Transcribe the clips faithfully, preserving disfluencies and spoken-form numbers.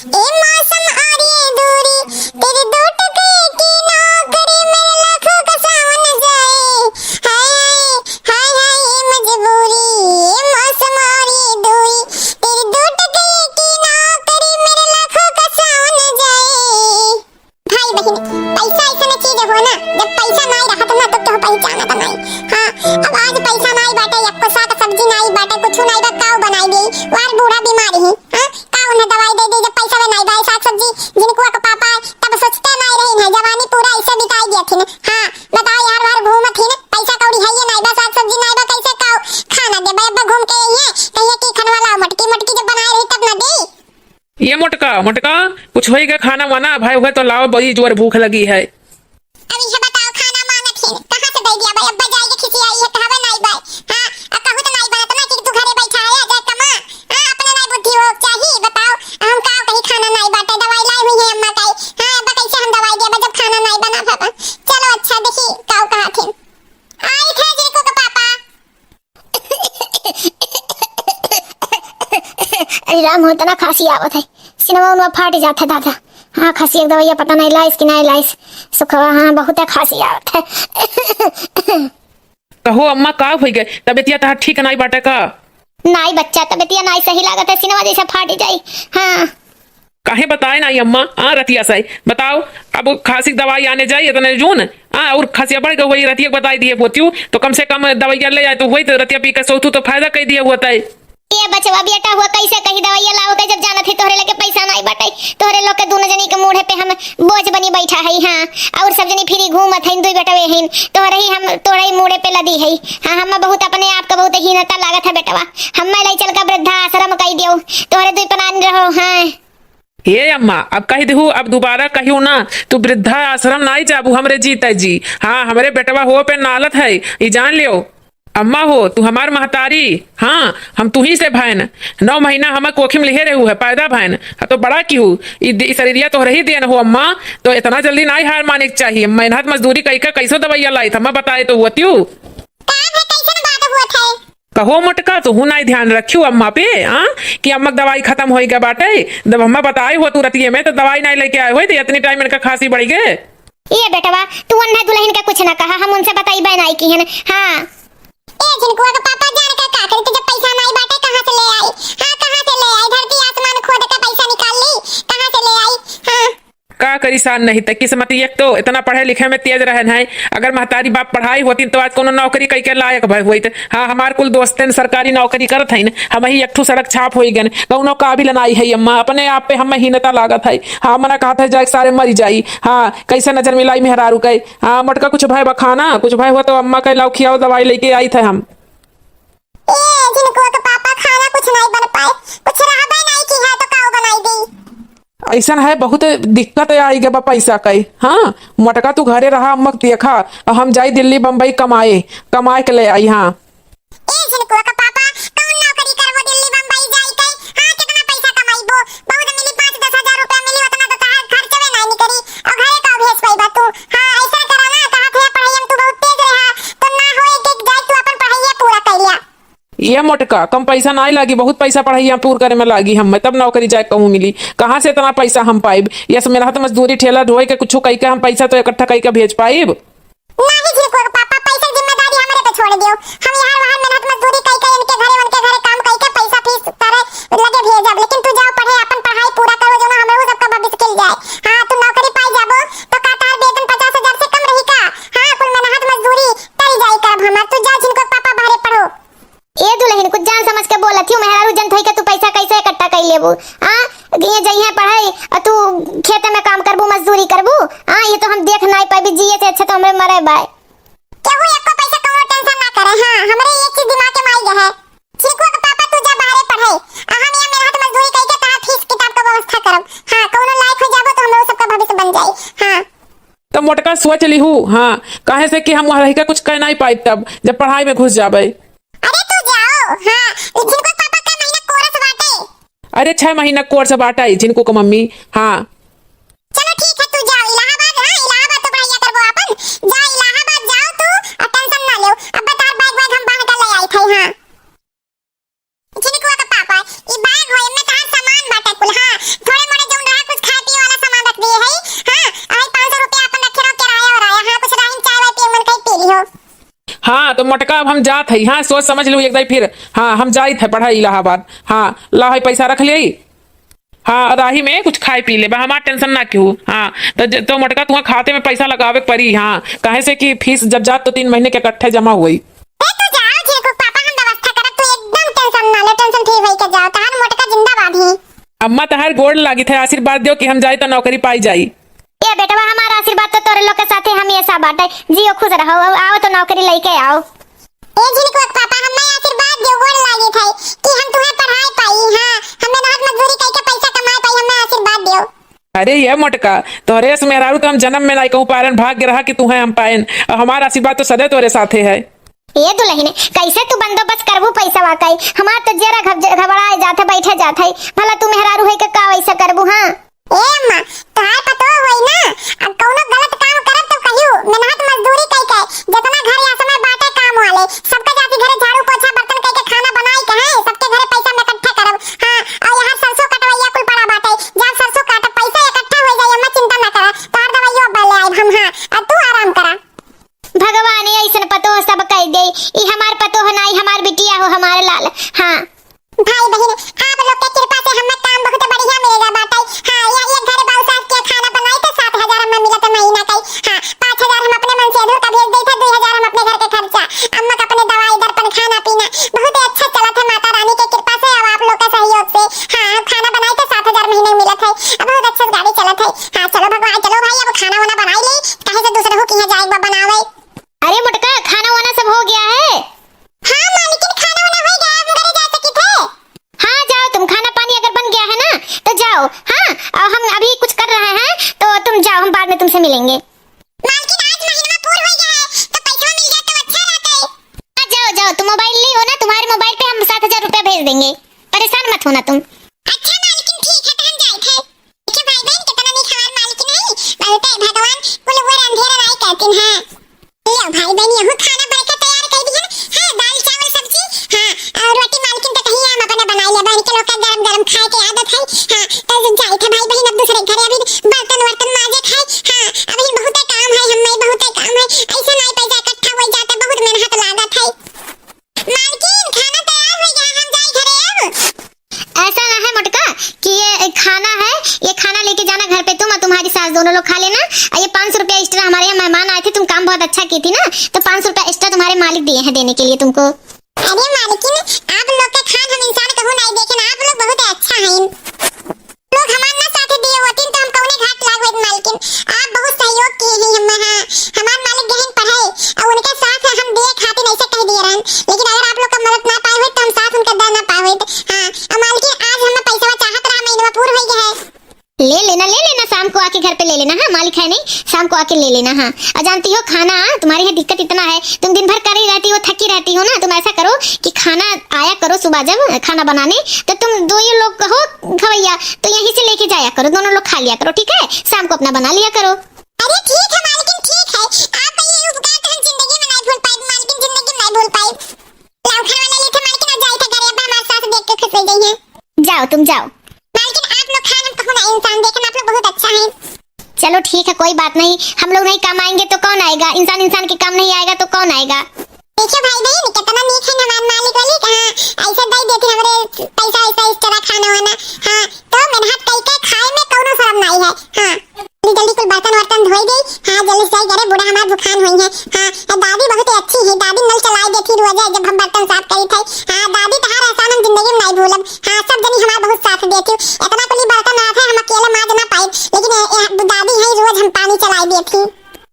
ए मौसम और ये दूरी, तेरे दो टके की नौकरी, मेरे लाखों का सावन जाए। हाय, हाय, हाय, हाय, ये मजबूरी, ये मौसम और ये दूरी, तेरे दो टके की नौकरी, मेरे लाखों का सावन जाए। भाई बहिन, पैसा ऐसन चीज हो ना, जब पैसा नाई रहत ना तो केहू पहचानत नाई। हाँ, अब आज पैसा नाई बाटे, एको साग सब्जी नाई बाटे, कुछ नाई बा, काऊ बनाई देई? वार बूढ़ा बीमार ही, हाँ, का उन्हें दवाई दे दी जब पैसा में नाई बा? साग सब्जी झिनकुआ के पापा तब सोचते नाई रही है, जवानी पूरा ऐसे बिताई दिया थी ना। हाँ, बताओ यार, वार घूमत ही ना, पैसा कौड़ी है ये नाई बा, साग सब्जी नाई बा, कैसे काऊ खाना देबे? अब घूम के यही है, कहिए कि खनवा लाओ मटकी, मटकी जब बनाए रही तब ना दी। ये मोटका, मोटका, कुछ होई गए खाना वाना? भाई, हुए तो लाओ, बड़ी जोर भूख लगी है। अब इहे बताओ, खाना मांगत हिन, कहाँ से दे दिया भाई? अब्बा जाए के खिसियाई है, कहवे नाई बाय। हाँ, आ कहू तो नाई बनत ना कि तू घरे बैठा है, आ जाए कमा। हाँ, अपने नाई बुद्धि हो चाही, बताओ, हम का कही, खाना नाई बाटे, दवाई लाई हुई है अम्मा काई। हाँ, अब्बा कैसे हम दवाई देबे जब खाना नाई बना पाबा? चलो अच्छा, देखी काऊ कहा थिन। आई थे जिनको के पापा। अरे राम हो, इतना खांसी आवत है, सिनवा उनवा फाट जात है दादा। हाँ, खांसी एक दवाइया पता नहीं लाइस कि नहीं लाइस। सुखवा, हाँ, बहुत है खांसी आवत है। कहो अम्मा, का होई गए? तबियतिया तहार ठीक नाई बाटे का? नाई बच्चा, तबियतिया नाई सही लागत है, सिनवा जैसे फाट जाई। हाँ। काहे बताए नाई अम्मा? हाँ, रतिया से बताओ, अब खांसी के दवाई आने जाई इतने जून, हाँ, और खांसिया बढ़ गई हुई, रतिया के बताई दिए होतियू, तो कम से कम दवाइया ले आए तो हुई, तो रतिया पी के सोतू तो फायदा कई दिए होता है। ए बचवा बेटा हुआ, कैसे कही दवाइया लाओ के, जब जानत ही तोहरे लगे पैसा नाई बाटे, तोहरे लोग के दोनों जनी के मूढ़े पे हम बोझ बनी बैठा है। हाँ, और सब जनी फिरी घूमत है, दुई बेटवे हैं, तोहरे ही हम, तोहरे ही मूढ़े पे लदी है। हाँ, हम बहुत अपने आप का बहुत हीनता लागत है बेटवा, हमें ले चल के वृद्धा आश्रम कई दियो, तोहरे दुई पनान रहो। हाँ। हे अम्मा, अब कहि दिहू, अब दुबारा कहियो ना, तू वृद्धा आश्रम नाई जाबू हमरे जीते जी। हाँ, हमरे बेटवा हो पे नालत है, ई जान लियो। अम्मा हो, तू हमार महतारी, हाँ, हम तू ही से भैन। नौ महीना हम कोखी में लिहे रहू है, पैदा भैन, आ तो बड़ा किहू। ई दे-, ई शरीरिया तोहरे ही देन हो अम्मा, तो इतना जल्दी नाई हार माने के चाहिए। मेहनत मजदूरी कई के कैसो दवाइया लाइत, हमें बताए तो होतियू। का है, कैसन बात हुआ था? कहो मोटका, तुहू नाई ध्यान रखियो अम्मा पे, हाँ? कि अम्मा के दवाई खतम होई गए बाटे, जब अम्मा बताए हो तू रतिये में, तो दवाई नाई लेके आए होई, तो इतनी टाइम इनका खांसी बढ़ गए। ए बेटवा, तू अन्ना दुलहिन का कुछ ना कहा, हम उनसे बताइबे नाई किहन। हाँ। ए झिनकुआ के पापा जान के का करी, तो जब पैसा नाई बाटे, कहाँ से ले आई? हाँ, कहाँ से ले आई? धरती आसमान खोद के पैसा निकाल ली, कहाँ से ले आई? हाँ। का करी सान नहीं त किस्मत, एक तो इतना पढ़े लिखे में तेज रहन है, अगर महतारी बाप पढ़ाई होती तो आज कोनो नौकरी कई के लायक भय होइत। हाँ, हमार कुल दोस्तन सरकारी नौकरी करत हईन, हम ही एक ठो सड़क छाप होई गन, कौनो काबिल नाई है अम्मा, अपने आप पे हम हीनता लागत है। हाँ, मना कहत है जाए सारे मरी जाई। हाँ, कैसे नजर मिलाई मेहरारू के। हाँ, मोटका कुछ भय बखाना, कुछ भय हुआ तो अम्मा के लाओ खियाओ दवाई लेके आई थे हम। ए, झिनकुआ के पापा खाना कुछ नाई बन पाए, कुछ रहबे नाई की है तो काऊ बनाई दी। ऐसन है, बहुत दिक्कत आई गए बा पैसा कई। हाँ, मोटका तू घरे रहा, अम्मा के देखा, और हम जाई दिल्ली बम्बई कमाए, कमाए के ले आई। हाँ। ए, झिनकुआ के पापा, कौन नौकरी करबो दिल्ली बम्बई जाई के? हाँ, कितना पैसा कमाईबो? बहुत मिली, पाँच दस हजार रुपया मिली, उतना तो तहार खर्चवे नाई निकली, और घरे का भेज पाईबा तू? हाँ, ऐसा करा ना, कहा थे पढ़ाई में तू बहुत तेज रहा, तो ना होए कि जाई तू अपन पढ़ाई पूरा कर लिया। ये मोटका, कम पैसा नाई लागी, बहुत पैसा पढ़ाइया पूर करे में लागी हम्मे, तब नौकरी जाए कहूँ मिली। कहाँ से इतना पैसा हम पाइब? ये सब मेहनत मजदूरी ठेला ढोए के कुछ कई के हम पैसा तो इकट्ठा कई के भेज पाइब? नाही झिनकुआ के पापा, पैसा के जिम्मेदारी हमरे पे छोड़ दियो। हम यहाँ वहाँ मेहनत मजदूरी कई के इनके घरे उनके घरे काम कई के पैसा फीस तारे लगे भेजब, लेकिन तू जाओ पढ़े, अपन पढ़ाई पूरा करो, जो हमरे वो सबका भविष्य खिल जाए। हाँ, तू नौकरी पाई जाबो तो का तार वेतन पचास हजार से कम रही का? हाँ, कुल मेहनत मजदूरी टल जाई करब हमार। तू जा झिनकुआ के पापा, बाहरे पढ़ो। ए दुलहिन, कुछ जान समझ के बोलत हियो, मेहरारू जन थोई के तू पैसा कैसे इकट्ठा कर लेबू? हाँ, ये जइहे पढ़ाई और तू खेते में काम करबू, मजदूरी करबू? हाँ, ये तो हम देख नाई पाबी, जिए से अच्छा तो हमरे मरे बाय। केहू एको पैसा कौनो tension ना करे। हाँ, हमरे ये चीज दिमाग के माई है। झिनकुआ के पापा, तू जा बाहरे पढ़े, आ हम यहाँ मेहनत मजदूरी करके तहार फीस किताब का व्यवस्था करब। हाँ, कौनो लायक हो जाबो तो हम लोग सबका भविष्य बन जाई। हाँ। तो मोटका सोच लिहू, हाँ, काहे से कि हम वहाँ रह के कुछ कह नहीं पाई तब, जब पढ़ाई में घुस जाबे। अरे तू जाओ, हाँ, झिनको पापा का महीना कोरस बाटे। अरे छह महीना कोर्स बाटे झिनको को मम्मी, हाँ। चलो ठीक है, तू जाओ इलाहाबाद, हाँ, इलाहाबाद तो पढ़ाइया करबो अपन, जा इलाहाबाद जाओ तू, और tension ना लेओ, अब तार bag वैग हम बांध के ले आई थे, हाँ। झिनकुआ का पापा, ई bag हो, एमे तहार सामान बाटे कुल, हाँ। थोड़े मोड़े जो तो मोटका, अब हम जात हई, हाँ, सोच समझ लू एक दाई फिर। हाँ, हम जाइत है पढ़ाई इलाहाबाद। हाँ, ला है पैसा रख लेई। हाँ, राही में कुछ खाए पी लेबा, हमार tension ना केहू। हाँ, तो ज-, तो मोटका, तुहाँ खाते में पैसा लगावे के पड़ी। हाँ, काहे से कि फीस जब जात तो तीन महीने के इकट्ठे जमा हुई। ए, तू जाओ झिरकुक पापा, हम व्यवस्था करब, तू एकदम tension ना ले, tension free होई के जाओ, तहार मोटका जिंदाबाद ही। अम्मा, तहार गोड़ लागित है, आशीर्वाद दियो कि हम जाई तो नौकरी पाई जाई। ए बेटवा, हमार आशीर्वाद तो तोरे लोग के साथे हमेशा बाटे, जियो खुश रहो, अब आओ तो नौकरी लेके आओ। ए झिनकुआ के पापा, हमें आशीर्वाद दियो, गोड़ लागित है कि हम तुहें पढ़ाए पाई। हाँ, हम मेहनत मजदूरी करके पैसा कमाए पाई, हमें आशीर्वाद दियो। अरे ये मोटका, तोहरे से मेहरारू तो हम जन्म में नाई कहूँ पारन, भाग्य रहा कि तुहें हम पाएन। और हमार आशीर्वाद तो सदैव तोरे साथे है। ए दुलहिन, कैसे तू बंदोबस्त करबू पैसा वाकई? हमार तो जेरा घब-, घबराए जात है, बैठे जात है। भला तू मेहरारू होई के का वैसा करबू, हाँ? ए अम्मा, तोहार पतोह होई ना, अब कौनो गलत काम करब तो कहियो, मेहनत मजदूरी कई के, जितना घर या समय बाटे काम वाले, सबके जाती घरे झाड़ू पोछा बर्तन कई के खाना बनाई के है, सबके घरे पैसा हम इकट्ठा करब। हाँ, और यहाँ सरसों कटवैया कुल पड़ा बाटे, जब सरसों काटब पैसा इकट्ठा हो जाई, अम्मा चिंता ना करा, तोहार दवाइयो अब ले आइब हम। हाँ, अब तू आराम करा। भगवान ऐसन पतोह सब कई दे, ई हमार पतोह ना, ई हमार बिटिया हो, हमार लाल। हाँ। भाई बहिन, आप लोग के कृपा से हमें काम बहुत बढ़िया मिल रहा बाटे। हाँ, या एक घरे बाबू सास के खाना बनाई तो सात हजार हमें मिलत महीना का। हाँ, पाँच हजार हम अपने मन से अधूर का भेज देते, दो हजार हम अपने घर के खर्चा, अम्मा का अपने दवाई दर्पण खाना पीना बहुत ही अच्छा चलत है माता रानी के कृपा से और आप लोग के सहयोग से। हाँ, हम खाना बनाई तो सात हजार महीने में मिलत है, अब बहुत अच्छा गाड़ी चलत है। हाँ, चलो भगवान, चलो भाई, अब खाना वाना बनाई ले, काहे से दूसरे हो किहाँ जाए एक बार बनावे। अरे मोटका, खाना वाना सब हो गया है? हाँ मालकिन, खाना वाना हो गया, हम घरे जा सकित है। हाँ, जाओ तुम, खाना पानी अगर बन गया है ना तो जाओ। हाँ, और हम अभी कुछ कर रहे हैं तो तुम जाओ, हम बाद में तुमसे मिलेंगे। मालकिन, आज महीनवा पूर हो गया है तो पैसा मिल जाए तो अच्छा रहता है। हाँ, जाओ जाओ, तुम मोबाइल ली हो ना, तुम्हारे मोबाइल पे हम सात हजार रुपया भेज देंगे, परेशान मत होना तुम। अच्छा मालकिन, ठीक है, तो हम जाए थे। देखिए भाई बहन, कितना नीक हमार मालकिन है, बहुत है भगवान, कुल वो अंधेरा नाई कहतीन हैं। लो भाई बहन, यहू खाना बरका तैयार कर दी है। हाँ, दाल चावल सब्जी, हाँ, और रोटी मालकिन तो कहीं हम अपने बनाई ले, बहन के लोग का गरम गरम खाए के आदत है। हाँ, तो जाए थे भाई बहन, अब दूसरे घरे अभी बर्तन वर्तन माजे खाए। हाँ, अभी बहुत काम है, हमें बहुत काम है, ऐसे नाई पैसा इकट्ठा हो जाता, बहुत मेहनत लागत है। मालकिन, खाना तैयार हो गया, हम जाए घरे अब। ऐसा ना है मोटका कि ये खाना है, ये खाना लेके जाना घर पे तुम और तुम्हारी सास दोनों लोग खा लेना। और ये पाँच सौ रुपया extra, हमारे यहाँ मेहमान आए थे, तुम काम बहुत अच्छा की थी ना, तो पाँच सौ रुपया extra तुम्हारे मालिक दिए हैं देने के लिए तुमको। अरे मालकिन, आप लोग का खान हम इंसान कहूँ नहीं देखे ना, आप लोग बहुत अच्छा हैं। लोग हमार ना साथ दिए होतीन तो हम कौने घाट लाग होइत मालकिन। आप बहुत सहयोग किए हैं हम, हाँ, हमार मालिक गहन पढ़े और उनके साथ हम दिए खातिर ऐसे कह दिए रहन, लेकिन अगर आप लोग का मदद ना पाए होइत तो हम साथ उनका दे ना पाए होइत। हाँ, और मालकिन आज हमें पैसा चाहत रहा, महीनवा पूर हो गया है। ले लेना, ले लेना, शाम को आके घर पे ले लेना। हाँ, मालिक है नहीं, शाम को आके ले लेना। हाँ, और जानती हो खाना, तुम्हारे यहाँ दिक्कत इतना है, तुम दिन भर करी रहती हो, थकी रहती हो ना, तुम ऐसा करो कि खाना आया करो सुबह जब खाना बनाने, तो तुम दो ही लोग हो खवैया, तो यहीं से लेके जाया करो, दोनों लोग खा लिया करो, ठीक है? शाम को अपना बना लिया करो। अरे ठीक है मालकिन, ठीक है, आपका ये उपकार तो हम जिंदगी में नहीं भूल पाए मालकिन, जिंदगी में नहीं भूल पाए। लाओ खाना ले लेते मालकिन, अब जाए थे घरे, अब हमारे सास देख के खुश हो गई है। जाओ तुम जाओ। मालकिन आप लोग खाए, हम कहूँ ना इंसान देखे, आप लोग बहुत अच्छा है। चलो ठीक है, कोई बात नहीं, हम लोग नहीं कमाएंगे तो कौन आएगा? इंसान इंसान के काम नहीं आएगा तो कौन आएगा? देखियो भाई बहन, कितना नीक है हमार मालिक वाली, कहाँ ऐसे दे देती हमरे पैसा, ऐसा इस तरह खाना वाना। हाँ, तो मेहनत करके खाए में कौनो शर्म नहीं है। हाँ, जल्दी जल्दी कुल बर्तन वर्तन धोई गई। हाँ, जल्दी से जाई घरे, बूढ़ा हमार भुखान होई है। हाँ, ए दादी बहुत ही अच्छी है, दादी नल चलाई देती रोज है जब हम बर्तन साफ करी थे। हाँ, दादी तहार एहसान हम जिंदगी में नहीं भूलब। हाँ, सब जनी हमार बहुत साथ देती, इतना कुल बर्तन रहा था हम अकेले माज ना पाई, लेकिन ए, ए, दादी है रोज हम पानी चलाई देती।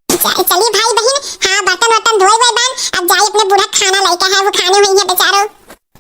च-, चली भाई बहिन, हाँ, बर्तन वर्तन धोए हुए बान, अब जाई अपने बूढ़ा खाना लइके है, वो खाने हुई है बेचारो।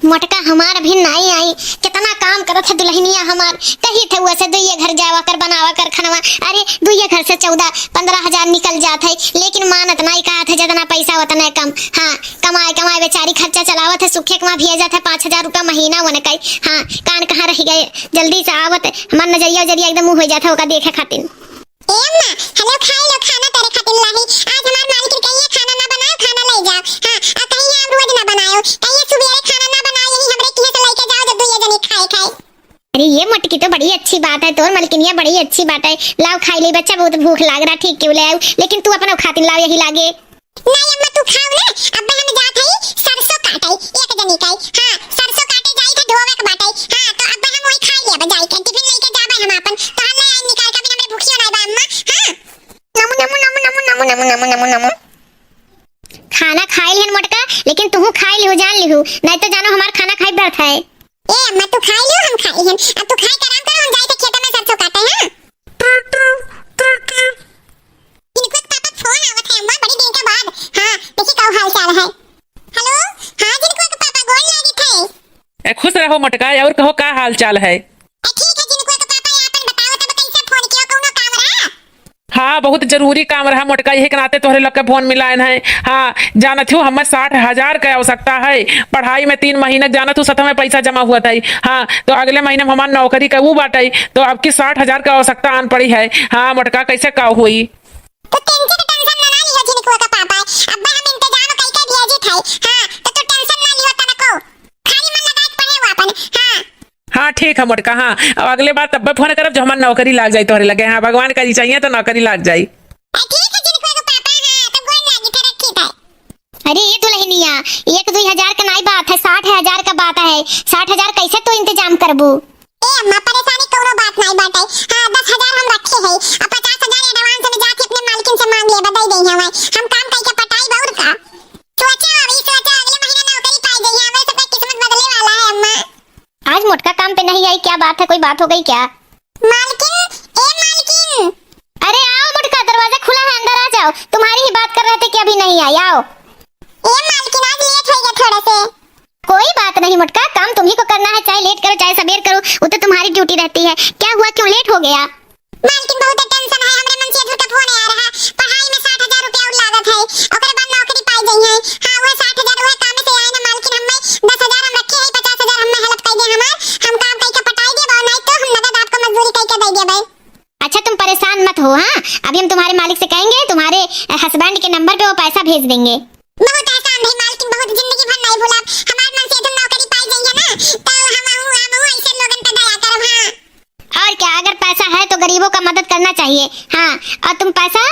मोटका हमार भी नाई आई, कितना काम करत है दुल्हनिया हमार, कही थे वैसे दुइये घर जावा कर, बनावा कर खनवा। अरे दुइये घर से चौदह पन्द्रह हजार निकल जात है, लेकिन मानत नाई, कहत है जितना पैसा उतना कम। हाँ, कमाए कमाए बेचारी खर्चा चलावत है, सुखे कमा भी जात है पाँच हजार रुपया महीना उनका। हाँ, कान कहाँ रह गए, जल्दी से आवत, हमार नजरिया उजरिया एकदम मुँह हो जात है ओका देखे खातिर। ए अम्मा, हेलो, खाए लो, खाना तेरे खातिर लाही। आज हमार मालकिन कहिए खाना ना बनाओ, खाना ले जाओ। हाँ, आ कहीं आप रोज ना बनाओ, कहिए सुबेरे खाना ना बनाओ, यही हमरे किहे से लेके जाओ, जब दुइये जने खाए खाए। अरे ये मोटकी तो बड़ी अच्छी बात है, तोर मलकिनिया बड़ी अच्छी बात है, लाओ खाई ले बच्चा, बहुत भूख लाग रहा, ठीक क्यों ले आऊ, लेकिन तू अपना खातिर लाओ यही लागे। नहीं अम्मा, तू खाओ ना, अब हम जात हई सरसों काटे, एक जनी के। हाँ, सरसों काटे जाई थे, धोवे के बाटे। हाँ, तो अब हम वही खाई लेब जाई के, टिफिन लेके जाबे हम आपन, तो हम ले आई निकाल के, अभी हमरे भूखियो नहीं बा अम्मा। हाँ। नमु, नमु, नमु। खाना खाई लिहन मोटका, लेकिन तुहू खाई लिहू, जान लिहू, नहीं तो जानो हमार खाना खाई बरत है। ए अम्मा, तू खाई लिहू, हम खाई लिहन, अब तू खाई के आराम करो, हम जाई थे खेत में सरसों काटे। हाँ। जिनको के पापा फोन आवत है अम्मा, बड़ी दिन के बाद। हाँ, देखी का हाल चाल है। हेलो, हाँ जिनको के पापा, गोड़ लागित है। ए, खुश रहो मोटका, और कहो का हाल चाल है? ए, ठीक है जिनको के पापा, ये आपन बताओ तब कैसे फोन किया, कौनो काम रहा? हाँ, बहुत जरूरी काम रहा मोटका, यही के नाते तोहरे लग के फोन मिलायन है। हाँ, जानत हो हमें साठ हजार के आवश्यकता है पढ़ाई में, तीन महीना के जानत हो सतह में पैसा जमा हुआ था। हाँ, तो अगले महीने में हमार नौकरी का वो बाटे, तो अब की साठ हजार के आवश्यकता आन पड़ी है। हाँ मोटका, कैसे का हुई? तो टेंशन, टेंशन ना, ना लियो जिनको का पापा, अब हम इंतजाम कई के दिया जी थाई। हाँ, तो तू टेंशन ना लियो तनको, खाली मन लगा के पढ़े हो अपन। हाँ। हाँ ठीक है मोटका, हाँ, अब अगले बार तब्बे फोन करब जो हमार नौकरी लाग जाई तोहरे लगे। हाँ, भगवान का जी चाहिए तो नौकरी लाग जाई। ए, ठीक है जिनको का पापा, हाँ, तो गोड़ लागी थे, रखी थे। अरे ये दुल्हनिया, एक दुई हजार का नाई बात है, साठ हजार का बात है। साठ हजार कैसे तू इंतजाम करबू? ए अम्मा, परेशानी कौनो बात नाई बाटे। हाँ, दस हजार हम रखे हैं, अब पचास हजार एडवांस में जाके अपने मालकिन से मांग ले, बताई दे हमें। हम काम कई के पटाई बउर का। सोचो, अभी सोचो, अगले महीना नौकरी पाई गई है, हमें सबका किस्मत बदले वाला है अम्मा। आज मोटका काम पे नहीं आई, क्या बात है, कोई बात हो गई क्या? मालकिन, ए मालकिन। अरे आओ मोटका, दरवाजा खुला है, अंदर आ जाओ। तुम्हारी ही बात कर रहे थे कि अभी नहीं आई, आओ। ए मालकिन, आज लेट हो गया थोड़ा से। कोई बात नहीं मोटका, काम तुम्ही को करना है, चाहे लेट करो चाहे सबेर करो, वो तो तुम्हारी ड्यूटी रहती है। क्या हुआ, क्यों लेट हो गया? मालकिन, बहुत टेंशन है, हमरे मन से अधुर का फोन आ रहा, पढ़ाई में साठ हजार रुपया और लागत है, ओकरे बाद नौकरी पाई गई है। हाँ, वह साठ हजार वह काम से आए ना मालकिन, हमें दस हजार हम रखे हैं, पचास हजार हमें हेल्प कर दे हमार, हम काम कई के पटाई देब, और नहीं तो हम नगद आपको मजदूरी कई के दे देबे। अच्छा, तुम परेशान मत हो, हाँ, अभी हम तुम्हारे मालिक से कहेंगे, तुम्हारे हस्बैंड के नंबर पे वो पैसा भेज देंगे। बहुत एहसान भाई मालकिन, बहुत जिंदगी भर नहीं भूलब। हमार मन से तुम नौकरी पाई जाइए ना, तो हम हूँ, हम हूँ ऐसे लोगन पे दया करब। हाँ। और क्या, अगर पैसा है तो गरीबों का मदद करना चाहिए। हाँ, और तुम पैसा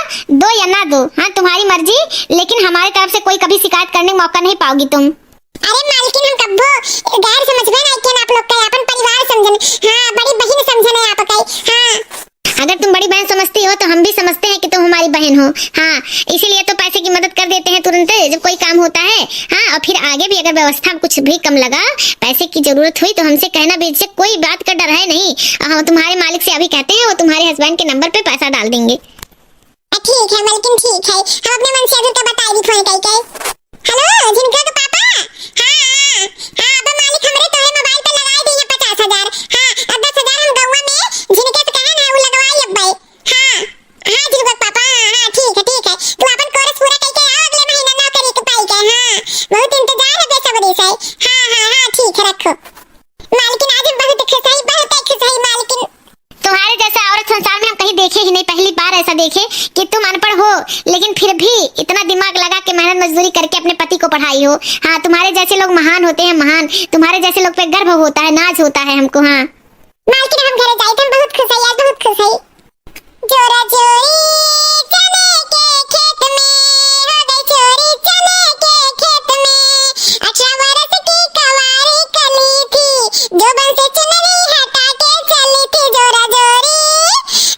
दो या ना दो, हाँ, तुम्हारी मर्जी, लेकिन हमारे तरफ से कोई कभी शिकायत करने का मौका नहीं पाओगी तुम। अरे मालकिन, हम कब्बो गैर समझबे नहीं किया आप लोग का, अपन परिवार समझन। हाँ, बड़ी बहन समझन है आपका। हाँ। अगर तुम बड़ी बहन समझती हो तो हम भी समझते हैं कि तुम हमारी बहन हो। हाँ, इसीलिए तो पैसे की मदद कर देते हैं तुरंत जब कोई काम होता है। हाँ, और फिर आगे भी अगर व्यवस्था में कुछ भी कम लगा, पैसे की जरूरत हुई तो हमसे कहना बेझिझक, कोई बात का डर है नहीं। और हम तुम्हारे मालिक से अभी कहते हैं, वो तुम्हारे हस्बैंड के नंबर पे पैसा डाल देंगे। आ, ठीक है मालकिन, ठीक है, हम अपने मन से अधुर का बताई दी फोन कई के। हेलो, झिनका के पापा? हाँ, हाँ, हाँ, अब मालिक हमरे तोहरे मोबाइल पे लगाई दी है पचास हजार। हाँ, अब दस हजार हम गौवा में झिनके से कहन है, उ लगवाई अब्बे। हाँ, हाँ, झिनका के पापा, हाँ, हाँ, ठीक है, ठीक है, तू अपन कोर्स पूरा कई के आओ, अगले महीना नौकरी के पाई के। हाँ, बहुत इंतजार है बेसब्री से। हाँ, हाँ, हाँ, ठीक है, रखो। मालकिन, आज हम बहुत खुश हई, बहुत खुश हई मालकिन। तुम्हारे जैसे औरत संसार में हम कहीं देखे ही नहीं, पहली बार ऐसा देखे कि तुम अनपढ़ हो, लेकिन फिर भी इतना दिमाग लगा के मेहनत मजदूरी करके अपने पति को पढ़ाई हो। हाँ, तुम्हारे जैसे लोग महान होते हैं, महान। तुम्हारे जैसे लोग पे गर्व होता है, नाज होता है हमको। हाँ। मालकिन, हम घरे जाई, हम बहुत खुश हई यार, बहुत खुश हई। जोरा जोरी चने के खेत में, हो गई चोरी चने के खेत में। अठारह बरस की कंवारी कली थी, जोबन से चुनरी हटा के चली थी। जोरा जोरी,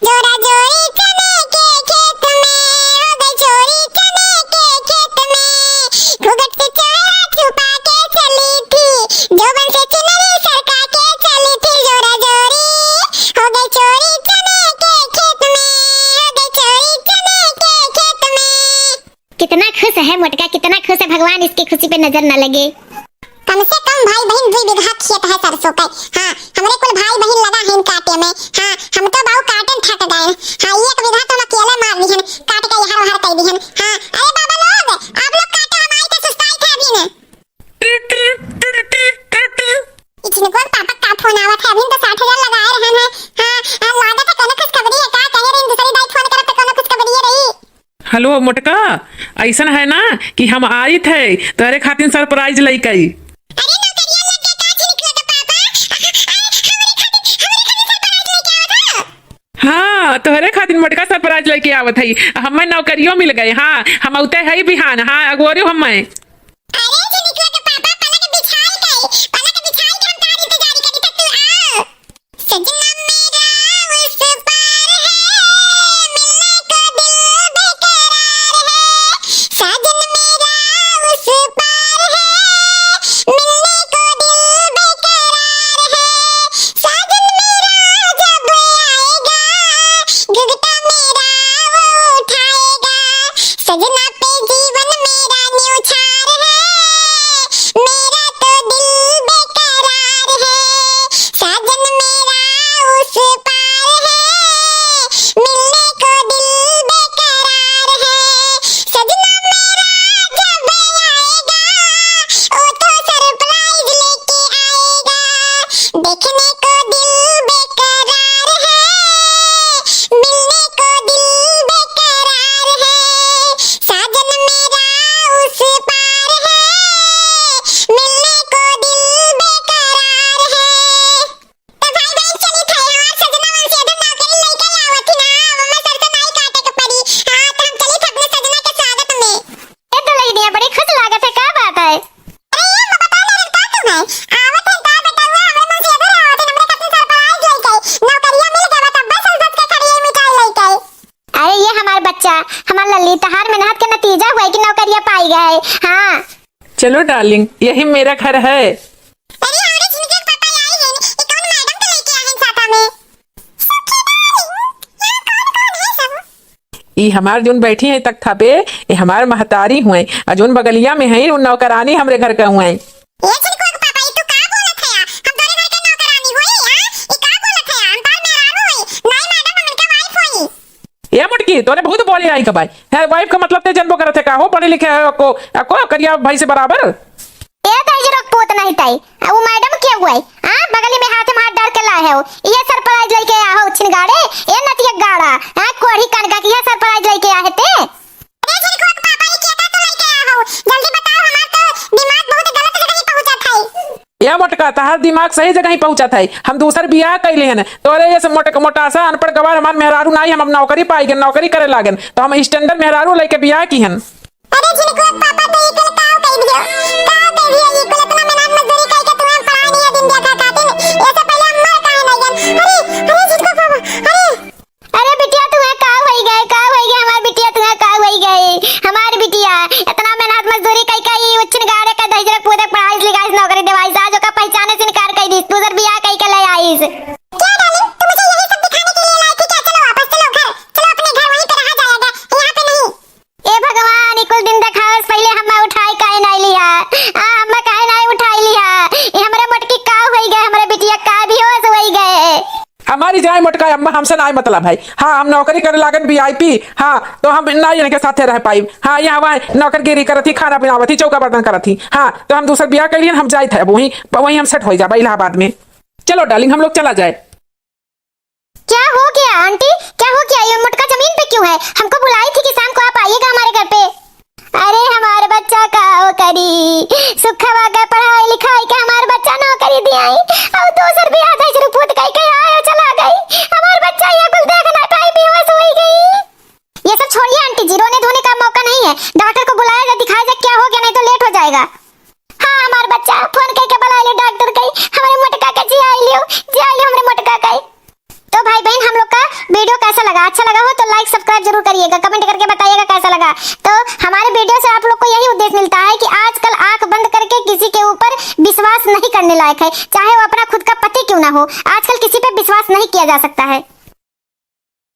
जोरा जोरी चने के खेत में, हो गई चोरी चने के खेत में। घूंघट से चेहरा छुपा के चली थी, जोबन से चुनरी सरका के चली थी। जोरा जोरी, हो गई चोरी चने के खेत में, हो गई चोरी चने के खेत में। कितना खुश है मोटका, कितना खुश है, भगवान इसकी खुशी पे नजर न लगे। कम से कम भाई बहिन दुई बीघा खेत है सरसों के। हाँ, हमरे कुल भाई बहिन लगा है काटे में। हाँ, हम तो बाऊ काटे में थक गए। हाँ, एक बीघा तो हम अकेले मार लिहन, काट के यहाँ वहाँ कर दिहन। हाँ, अरे बाबा लोग, आप लोग काटो, हम आई थे, सुस्ताई थे अभी ने। ई झिनकुआ के पापा का फोन आवत है, अभी तो साठ हजार लगाए रहन है। हाँ, हाँ, लागत है कोनो खुशखबरी है का? कहे रही दूसरी दाई फोन करब तो कोनो खुशखबरी रही। हेलो मोटका, ऐसन है ना कि हम आइत है तोहरे खातिर सरप्राइज लइके। अरे नौकरिया लग गया का झिनकुआ के पापा? अरे हमरे खातिर, हमरे खातिर सरप्राइज लेके आवत है? हाँ, हाँ, तोहरे खातिर मोटका surprise लइके आवत हई। हम्मे नौकरियो मिल गए। हाँ, हम अउते हई बिहान। हाँ, अगोरियो हम्मे। अरे झिनकुआ के पापा, पलक बिछाई गई, पलक बिछाई के हम तार इंतजार करी, तब तू आओ। सजना मेरा उस पार है, मिलने को दिल बेकरार है। साजन मेरा उस पार है, मिलने को दिल बेकरार है। साजन मेरा जब आएगा, घुघटा मेरा वो उठाएगा। सजना पे जीवन मेरा न्यौछार है, मेरा तो दिल बेकरार है। साजन मेरा उस पार है, मिलने को दिल बेकरार है। सजना मेरा जब आएगा, वो तो surprise लेके आएगा। देखने को दिल बेकरार है, मिलने को दिल बेकरार है। साजन मेरा उस पार है, मिलने को दिल बेकरार है। तो भाई बहन चली थे, हमार सजना मन से अदर नौकरी लइके आवत ही ना, मम्मा सर से नाई काटे के पड़ी। हाँ, तो हम चली थे अपने सजना के स्वागत में। ए दुलहिनिया, बड़ी खुश लागत है, का बात है? अरे ये हम बता दे रहे का तू है? आवत है का बेटउआ, हमरे मन से अदर आवत है, हमरे खातिर surprise लइके। नौकरिया मिल गवा, तब बस हम सोच के खड़ी है मिठाई लइके। अरे ये हमार बच्चा, हमार लल्ली, तहार मेहनत के नतीजा हुआ है कि नौकरिया पाई गए। हाँ। चलो darling, यही मेरा घर है। अरे हमरे झिनके के पापा आई गए, ये कौन मैडम के लेके आए हैं साथ में? सखी darling, यहाँ कौन कौन है सब? ई हमार जोन बैठी हैं तख्ता पे, ये हमार महतारी हुए, और जोन बगलिया में है, वो नौकरानी हमरे घर का हुए। ये झिनकुआ के पापा, ई तू का बोलत है? हम तोरे घर के नौकरानी होई, हाँ? ई का बोलत है? हम तार मेहरारू होई। नहीं मैडम, हम इनका wife होई। ए मोटकी, तोरे बहुत बोले आई कबाई। है wife का मतलब ते जनबो करत है का हो? पढ़े लिखे है को, को करिया भाई से बराबर? ए तई जरो पूत नहीं तई। आ उ मैडम के हुआ है? हाँ, बगली में हाथ में हाथ डाल के लाए है वो। ये surprise लेके आ हो छिनगाड़े। ए नतिया गाड़ा। हाँ, कोढ़ी कान का, ये surprise लेके आ है ते? अरे झिनकुआ के पापा, ये क्या का तो लेके आ हो? जल्दी बताओ, हमार तो दिमाग बहुत गलत जगह ही पहुंचा था। ए मोटका, तहार दिमाग सही जगह ही पहुंचत है। हम दूसर बियाह कइले हन। तोरे ये सब मोट-, मोटासा अनपढ़ गवार हमार मेहरारू नाई, हम अब नौकरी पाई गन, नौकरी करे लागन, तो हम standard मेहरारू लइके बियाह की हन। अरे झिनकुआ पापा, तो ई कुल काव कइ दियो? काव कइ दियो? ई कुल इतना मेहनत मजदूरी कइके तुम्हें पढ़ाई नहीं दिन देखा खातिर, ये सब पहले हम मर काहे नहीं गन? अरे, अरे झिनकुआ पापा, अरे। अरे बिटिया, तुहे का होई गए, का होई गए हमार बिटिया, तुहे का होई गए? हमार बिटिया, इतना मेहनत मजदूरी कई कई, उच्छिन गाड़े का दहिजरक पूदक पढ़ाइस लिखाइस नौकरी देवाइस, आज ओका पहचाने से इनकार कई दीस, दूसर बियाह कई के ले आइस। क्या darling, तुम मुझे यही सब दिखाने के लिए लाई थी क्या? चलो वापस, चलो घर, चलो अपने घर, वहीं पे रहा जाएगा, यहाँ पे नहीं। ए भगवान, ई कुल दिन देखावस, पहिले हम्मे उठाई काहे नाई लिहा? आ, हम्मे काहे नाई उठाई लिहा? ई हमरे मोटकी का होई गए, हमरे बिटिया का बेहोश होई गए? हमारी जाए मोटका अम्मा, हमसे नाई मतलब है। हाँ, हम नौकरी करे लागन VIP। हाँ, तो हम ना इनके साथे रह पाइब। हाँ, यहाँ वहाँ नौकरगिरी करत ही, खाना बनावत ही, चौका बर्तन करत ही। हाँ, तो हम दूसर बियाह कर लिए, हम जाइत है, अब वहीं, वहीं हम set हो जाबा इलाहाबाद में। चलो darling, हम लोग चला जाए। क्या हो गया आंटी, क्या हो गया? ये मोटका जमीन पे क्यों है? हमको बुलाई थी कि शाम को आप आइएगा हमारे घर पे। अरे हमार बच्चा का हो करी, सुखवा का पढ़ाई लिखाई के हमार बच्चा नौकरी दियाई, और दूसर बियाह दहिजरू पूत कई के आयो चला गई। हमार बच्चा ये कुल देख ना पाई, बेहोश होई गई। ये सब छोड़िए आंटी जी, रोने धोने का मौका नहीं है। डॉक्टर को बुलाया जाए, दिखाया जाए क्या हो गया, नहीं तो late हो जाएगा। हाँ, हमार बच्चा, फोन कई के बुलाए ले डॉक्टर कई, हमारे मोटका के जियाई लियो, जियाई लियो हमारे मोटका कई। तो भाई बहन, हम लोग का video कैसा लगा? अच्छा लगा हो तो like subscribe जरूर करिएगा, comment करके बताइएगा कैसा लगा। तो हमारे video से आप लोग को यही उद्देश्य मिलता है कि आजकल आंख बंद करके किसी के ऊपर विश्वास नहीं करने लायक है, चाहे वो अपना खुद का पति क्यों ना हो, आजकल किसी पे विश्वास नहीं किया जा सकता है।